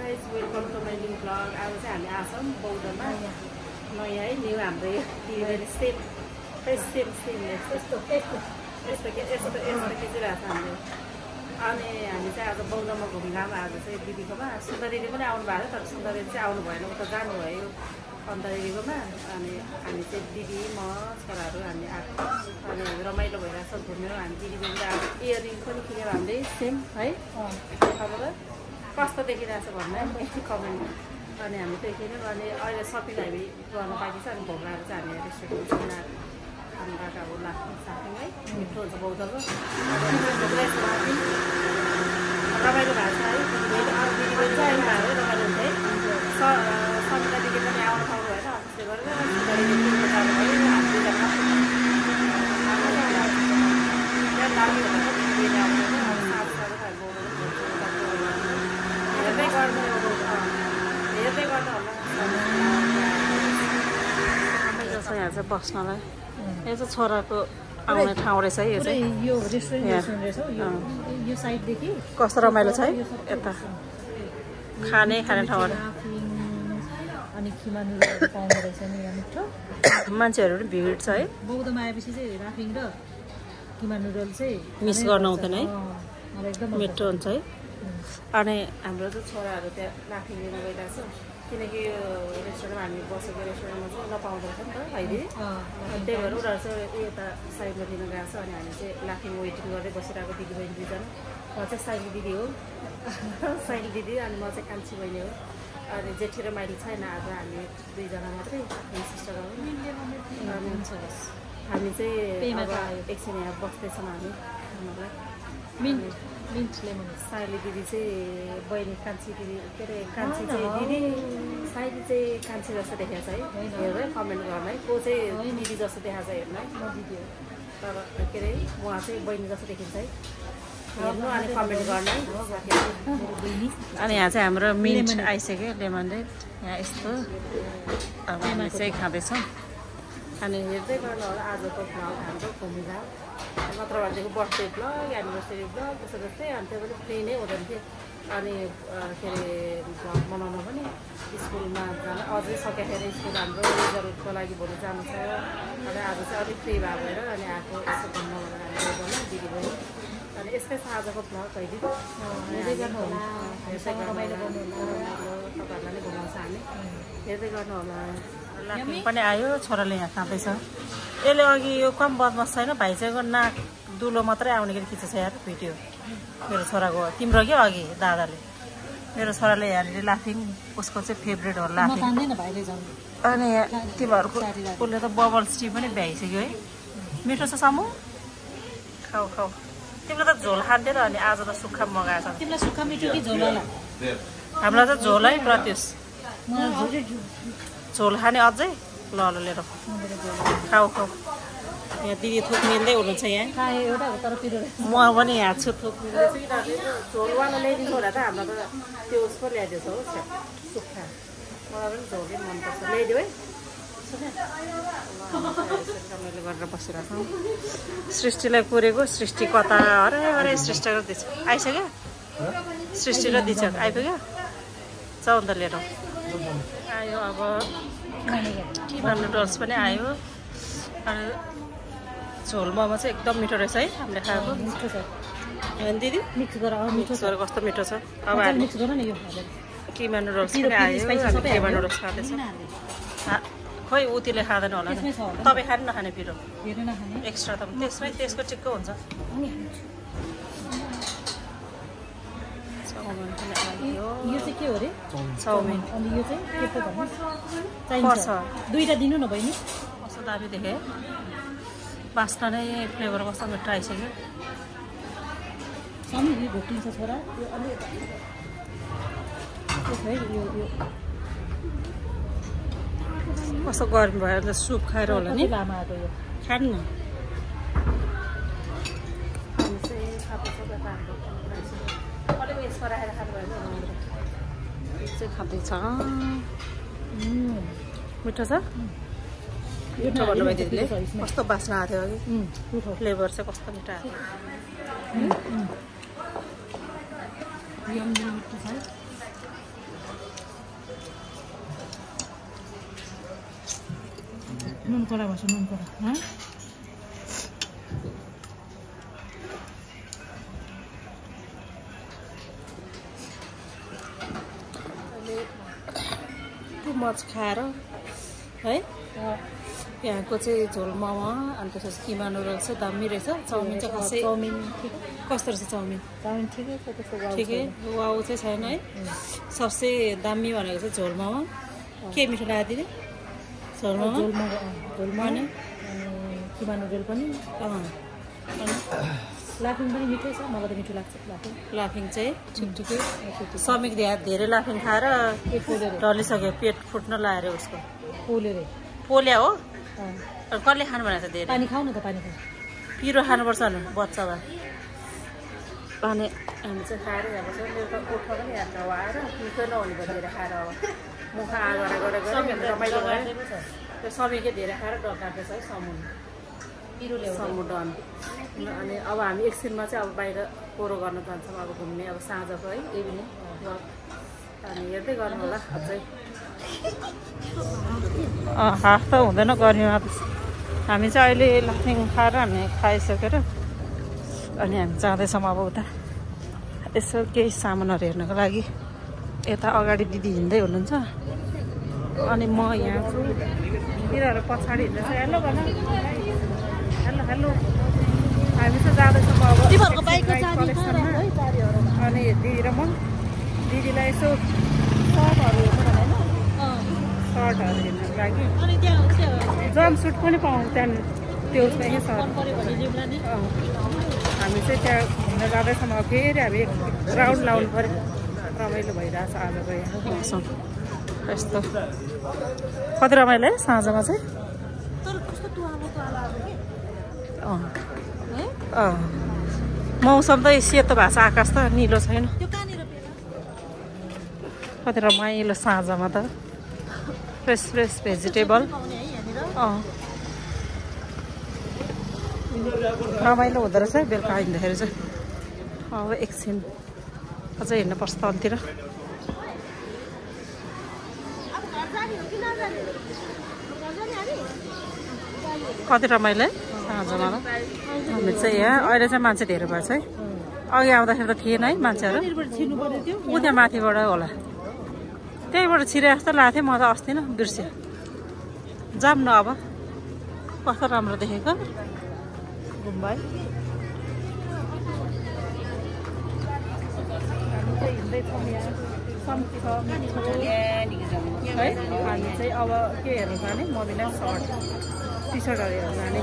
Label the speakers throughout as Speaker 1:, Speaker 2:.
Speaker 1: guys, welcome to my new vlog. आज चाहिँ हामी आछौँ बौद्धमा नयाँ है न्यू हाम्रो सेम यस्तो के चाहिँ हामीले अनि हामी चाहिँ आज बौद्धमा घुम्न गयौँ आज चाहिँ दिदीकोमा सुन्दर दिदी पनि आउनु भएको तर सुन्दर दिदी चाहिँ आउनु भएन उता जानुभयो अन्त दिदीकोमा अनि हामी चाहिँ दिदी म छोराहरू हामी आएको अनि रमाइलो भइरहेको छ घुम्यो हामी दिदी दिदी आज इयरिङ पनि किन्यौँ हामीले सेम है तपाईँलाई कस्तो देखिरहेको छ भन्नु कमेन्टमा अनि हामी त्यो किन्यौँ अनि अहिले सपिङ हामी गर्न बाँकी छ अनि भोक लागेर चाहिँ हामी रेस्टुरेन्टमा खानु गएको अब लाग्छ साथी है मिठो हुन्छ बौद्धको रमाइलो भएको छ है दिदी पनि चाहिँ आउनु भयो रमाइलो हुन्छ है समिता दिदी पनि आउनु पाउनु भएन त्यसले गरेर जानु भयो हेर्दै गर्नु होला रमाइलो छ यहाँ चाहिँ बस्नलाई यो चाहिँ छोराको आउने ठाउँ रहेछ है यो चाहिँ
Speaker 2: यो रेस्टुरेन्ट रहेछ यो साइडदेखि
Speaker 1: कस्तो रमाइलो छ है यता खाने ठाउँहरू
Speaker 2: अनि किमा नुडलहरू पाउँदो रहेछ नि यहाँ मिठो
Speaker 1: मान्छेहरू पनि भिड छ है
Speaker 2: बौद्धमा आएपछि चाहिँ राफिङ र किमा नुडल चाहिँ
Speaker 1: मिस गर्न आउँदैन है
Speaker 2: मलाई एकदम
Speaker 1: मिठो हुन्छ है अनि हाम्रो चाहिँ छोराहरू त्यहाँ राफिङ लिन गइरहेको छ किनकि यो रेस्टुरेन्टमा हामी बसेको रेस्टुरेन्टमा चाहिँ नपाउँदो रहेछ नि त अहिले त्यही भएर उनीहरू चाहिँ यता साइडमा लिन गएको छ अनि हामी चाहिँ लाफिङ वेटिङ गर्दै बसिरहेको दिदी बहिनी दुईजना म चाहिँ साइली दिदी हो साइली दिदी अनि म चाहिँ कान्छी बहिनी हो अनि जेठी र माइली छैन आज हामी दुईजना मात्रै सिस्टरहरू हामी चाहिँ एकछिन यहाँ बस्दैछौँ हामी
Speaker 2: मिन्ट लेमन
Speaker 1: साइली दिदी चाहिँ बहिनी कान्छी दिदी के अरे कान्छी चाहिँ दिदी साइली चाहिँ कान्छी जस्तो देखाएको छ है हेर्नु है कमेन्ट गर्नु है को चाहिँ दिदी जस्तो देखाएको छ हेर्नु है म दिदी हो तर के अरे उहाँ चाहिँ बहिनी जस्तो देखिन्छ है हेर्नु अनि कमेन्ट गर्नु है अनि यहाँ चाहिँ हाम्रो मिन्ट आइसक्यो लेमनरेड यहाँ यस्तो अब हामी चाहिँ खाँदैछौँ अनि हेर्दै गर्नु होला आजको भ्लग हाम्रो घुमिँदा नत्र भनेदेखि बर्थडे भ्लग एनिभर्सरी भ्लग त्यस्तो जस्तै अनि त्यो पनि फ्री नै हुँदैन थियो अनि के अरे भ्लग बनाउनु पनि स्कुलमा जान अझै सकेर स्कुल हाम्रो रिजल्टको लागि भोलि जानु छ अनि आज चाहिँ अलिक फ्री भएको भएर अनि आएको यस्तो घुम्न भनेर हामी गर्नु दिदी बहिनी अनि यस्तै छ आजको भ्लग कहिले
Speaker 2: हेर्दै गर्नु होला
Speaker 1: तपाईँहरूलाई नै घुमाउँछ हामी हेर्दै गर्नु होला पनि आयो छोराले यहाँ खाँदैछ यसले अघि यो कम बदमास छैन भाइ चाहिँको नाक दुलो मात्रै आउने गरी खिचेछ यार भिडियो मेरो छोराको तिम्रो क्या अघि दादाले मेरो छोराले यहाँनिर लाफिङ उसको चाहिँ फेभरेट हो लाफिङ अनि तिमीहरूको उसले त बबल टी पनि भ्याइसक्यो है मिठो छ सामु खाऊ खाऊ तिमीले त झोल खाँदैन अनि आज त सुक्खा मगाएछ
Speaker 2: तिमीलाई सुक्खा मिठो कि झोल होला
Speaker 1: हामीलाई त झोल है प्रत्युष झोल खाने अझै ल लिएर खाऊ खाऊ यहाँ दिदी थोक मिल्दै हुनुहुन्छ यहाँ म पनि यहाँ छु थोक मिल्दैछु किनभने झोलवाला ल्याइदिनु होला त हाम्रो त त्यो उसको ल्याइदिएछ हो सुक्खा मलाई पनि झोलै मनपर्छ ल्याइदियो है मैले गरेर बसिरहेको सृष्टिलाई कुरेको सृष्टि कता अरे अरे सृष्टिको दिन्छ आइसक्यो सृष्टि र दिन्छ आइपुग्यो जाउँ त लिएर आयो अब किमा नुडल्स पनि आयो अनि झोल मोमो चाहिँ एकदम मिठो रहेछ है हामीले खाएको
Speaker 2: मिठो छ
Speaker 1: दिदी
Speaker 2: मिक्स गरेर
Speaker 1: कस्तो मिठो छ अब
Speaker 2: मिक्स गर न यो
Speaker 1: किमा नुडल्स पनि आयो किमा नुडल्स खाँदैछ खोइ उतिले खाँदैन होला तपाईँ खानु नखाने पिरो एक्स्ट्रा त त्यसमै त्यसको टिक्को हुन्छ
Speaker 2: यो चाहिँ के हो रे
Speaker 1: चाउमिन
Speaker 2: अनि यो चाहिँ के पो भन्नु चाहिन्छ दुईटा दिनु न बहिनी
Speaker 1: कस्तो दामी देखेँ बास्ना नै फ्लेभर कस्तो मिठो आइसक्यो
Speaker 2: सानो यो घोटिन्छ छोरा यो अलि
Speaker 1: कस्तो गर्मी भयो अन्त सुप खाएर होला नि
Speaker 2: लामा आएको यो
Speaker 1: खानु न अलिक यसमा राखेर खानु भयो चाहिँ खाँदैछ मिठो छ मिठो भन्नुभयो दिदीले कस्तो बास्ना आएको थियो अघि फ्लेभर चाहिँ कस्तो मिठो आएको
Speaker 2: नुन कडा भन्छ नुन कडा
Speaker 1: टु मच खाएर है यहाँको चाहिँ झोल मोमो अनि त्यसपछि किमा नुडल्स चाहिँ दामी रहेछ चाउमिन चाहिँ खासै
Speaker 2: चाउमिन
Speaker 1: कस्तो रहेछ चाउमिन
Speaker 2: ठिकै छ त्यस्तो
Speaker 1: ठिकै वाउ चाहिँ छैन है सबसे दामी भनेको चाहिँ झोल मोमो के मिठो लाग्यो दिदी झोल मोमो
Speaker 2: अनि किमा नुडल पनि लाफिङ पनि मिठो छ मलाई त मिठो लाग्छ
Speaker 1: लाफिङ चाहिँ ठिकै समीक धेरै लाफिङ खाएर ढलिसक्यो पेट फुट्न लाग्यो उसको पोल्या हो कसले खानु भनेको छ धेरै
Speaker 2: पानी खाऊ न त पानी
Speaker 1: पिरो खानुपर्छ नि बच्चा भए अनि हामी चाहिँ खाएर जाएको छ मेरो त ओठमा पनि हात आएर निकै नहुने भयो धेरै खाएर अब मुख आगरा गरेर रमाइलो भयो त्यो सबैकै धेरै खाएर डकाएको छ है समुद्र अनि अब हामी एकछिनमा चाहिँ अब बाहिर कोरो गर्न जान्छौँ अब घुम्ने अब साँझको है इभिनिङ अनि हेर्दै गर्नु होला अझै हाफ त हुँदैन गर्मीमा हामी चाहिँ अहिले लाफिङ खाएर हामी खाइसकेर अनि हामी जाँदैछौँ अब उता यसो केही सामानहरू हेर्नको लागि यता अगाडि दिदी हिँड्दै हुनुहुन्छ अनि म यहाँ छु तिनीहरू पछाडि हिँड्दैछ हेलो भन हेलो हेलो हामी चाहिँ जाँदैछौँ अब कलेक्सनमा अनि दिदी र म दिदीलाई यसो सर्टहरू हेर्नु होइन सर्टहरू हेर्नुको लागि जम्प सुट पनि पाउँ त्यहाँनिर त्यो उसमा सर्ट हामी चाहिँ त्यहाँ घुम्न जाँदैछौँ अब फेरि हामी एक राउन्ड लाउनु पऱ्यो रमाइलो भइरहेछ आजको यहाँ यस्तो कति रमाइलो है साँझमा चाहिँ मौसम त सेतो भएको छ आकाश त निलो छैन कति रमाइलो साँझमा त फ्रेस फ्रेस भेजिटेबल रमाइलो हुँदो रहेछ बेलुका हिँड्दाखेरि चाहिँ अब एकछिन अझै हिँड्नुपर्छ तलतिर कति रमाइलो है साँझमा हामी चाहिँ यहाँ अहिले चाहिँ मान्छे धेरै भएछ है अघि आउँदाखेरि त थिएन है मान्छेहरू ऊ त्यहाँ माथिबाट होला त्यहीँबाट छिरे जस्तो लाग्थ्यो म त अस्ति न बिर्स्यो जाऊँ न अब कस्तो राम्रो देखेको गुम्बा हिँड्दैछौँ यहाँ है हामी चाहिँ अब के हेर्नु जाने मम्मीलाई सर्ट टी सर्टहरू हेर्नु जाने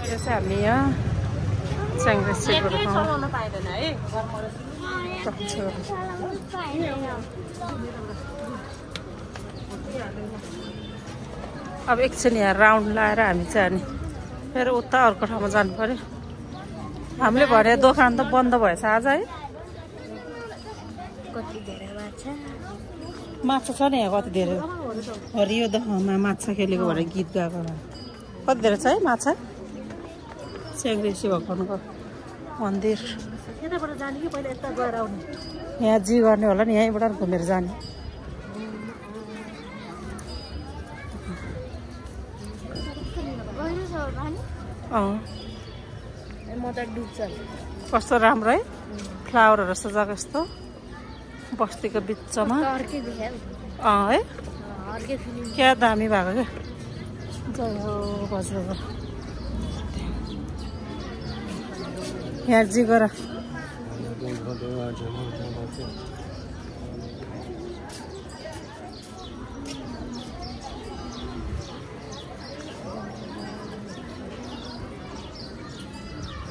Speaker 1: यो चाहिँ हामी यहाँ अब एकछिन यहाँ राउन्ड लाएर हामी चाहिँ अनि फेरि उता अर्को ठाउँमा जानु पर्यो हामीले भने दोकान त बन्द भएछ आज है माछा छ नि यहाँ कति धेरै हरियो दहमा माछा खेलेको भनेर गीत गाएको कति धेरै छ है माछा च्याङ्ग्रे शिव भगवानको मन्दिर यहाँ जी गर्ने होला नि यहीँबाट घुमेर जाने कस्तो राम्रो है फ्लावरहरू सजाएको यस्तो बस्तीको बिचमा है क्या दामी भएको क्या जय हो बज्रको यहाँ जिगर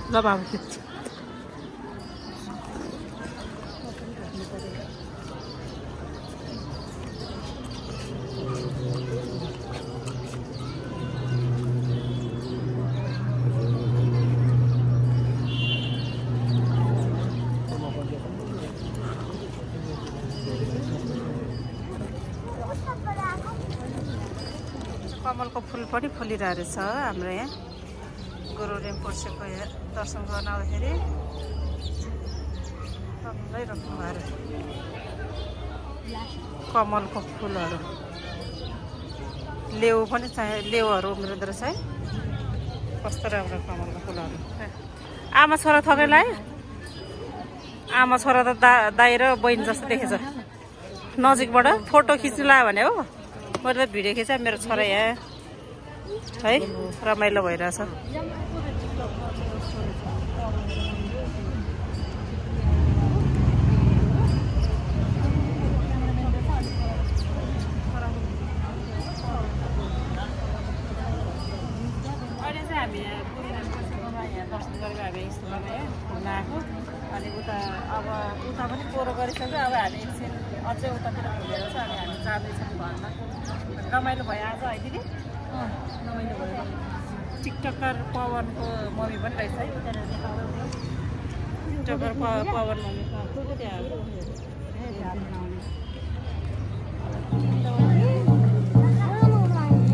Speaker 1: ल बाबु खिच्छ कमलको फुल पनि फुलिरहेको छ हाम्रो यहाँ गुरु रिम्पोछेको दर्शन गर्न आउँदाखेरि टन्नै रोप्नु भएर कमलको फुलहरू लेउ पनि चाहियो लेउहरू उम्रिँदो रहेछ है कस्तो राम्रो कमलको फुलहरू आमा छोरा थपेलाई आमा छोरा त दाइ र बहिनी जस्तो देखेछ नजिकबाट फोटो खिच्नु लायो भने हो मैले त भिडियो खिचेँ मेरो छोरा यहाँ है रमाइलो भइरहेछ अनि उता अब उता पनि पोरो गरिसक्यो अब हामी एकछिन अझै उतातिर घुमेर छ अनि हामी जाँदैछौँ घरमा रमाइलो भयो आज है दिदी रमाइलो भयो टिकटकर पवनको मम्मी पनि रहेछ है टिकटकर पवन मम्मी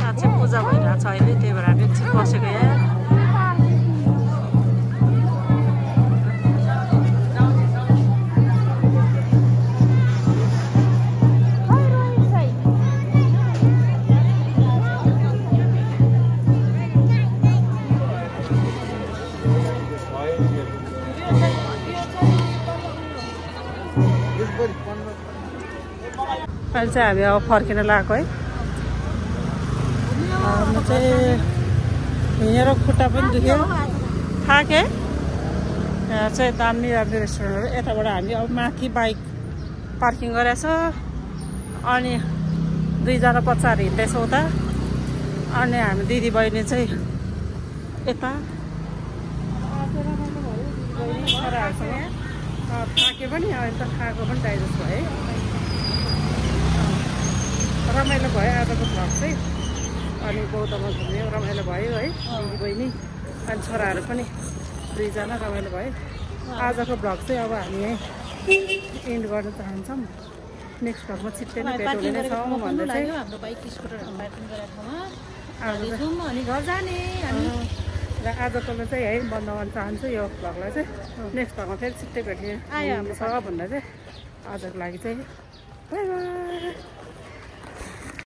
Speaker 1: आज चाहिँ पूजा भइरहेको छ अहिले त्यही भएर हामी एकछिन बसेको यहाँ अहिले चाहिँ हामी अब फर्किन लागेको है म चाहिँ हिँडेर खुट्टा पनि दुख्यो थाकेँ यहाँ चाहिँ दामी दामी रेस्टुरेन्टहरू यताबाट हामी अब माथि बाइक पार्किङ गरेछ अनि दुईजना बच्चाहरू हिँड्दैछौँ उता अनि हामी दिदी बहिनी चाहिँ यता छोराहरूसँग थाके पनि अहिले त खाएको पनि डाइजेस्ट भयो है रमाइलो भयो आजको भ्लग चाहिँ अनि गौतममा घुम्यो रमाइलो भयो है दिदी बहिनी अनि छोराहरू पनि दुईजना रमाइलो भयो आजको भ्लग चाहिँ अब हामी यहीँ एन्ड गर्न चाहन्छौँ नेक्स्ट भ्लगमा छिट्टै नै भेट हुने नै छौँ भन्दै चाहिँ
Speaker 2: हाम्रो बाइक स्कुटरहरू पार्किङ गरेको ठाउँमा अनि घर जाने
Speaker 1: र आजकोलाई चाहिँ है बन्द गर्न चाहन्छु यो भ्लगलाई चाहिँ नेक्स्ट भ्लगमा फेरि छिट्टै भेट्ने आयो हाम्रो छ भन्दा चाहिँ आजको लागि चाहिँ बाई बाई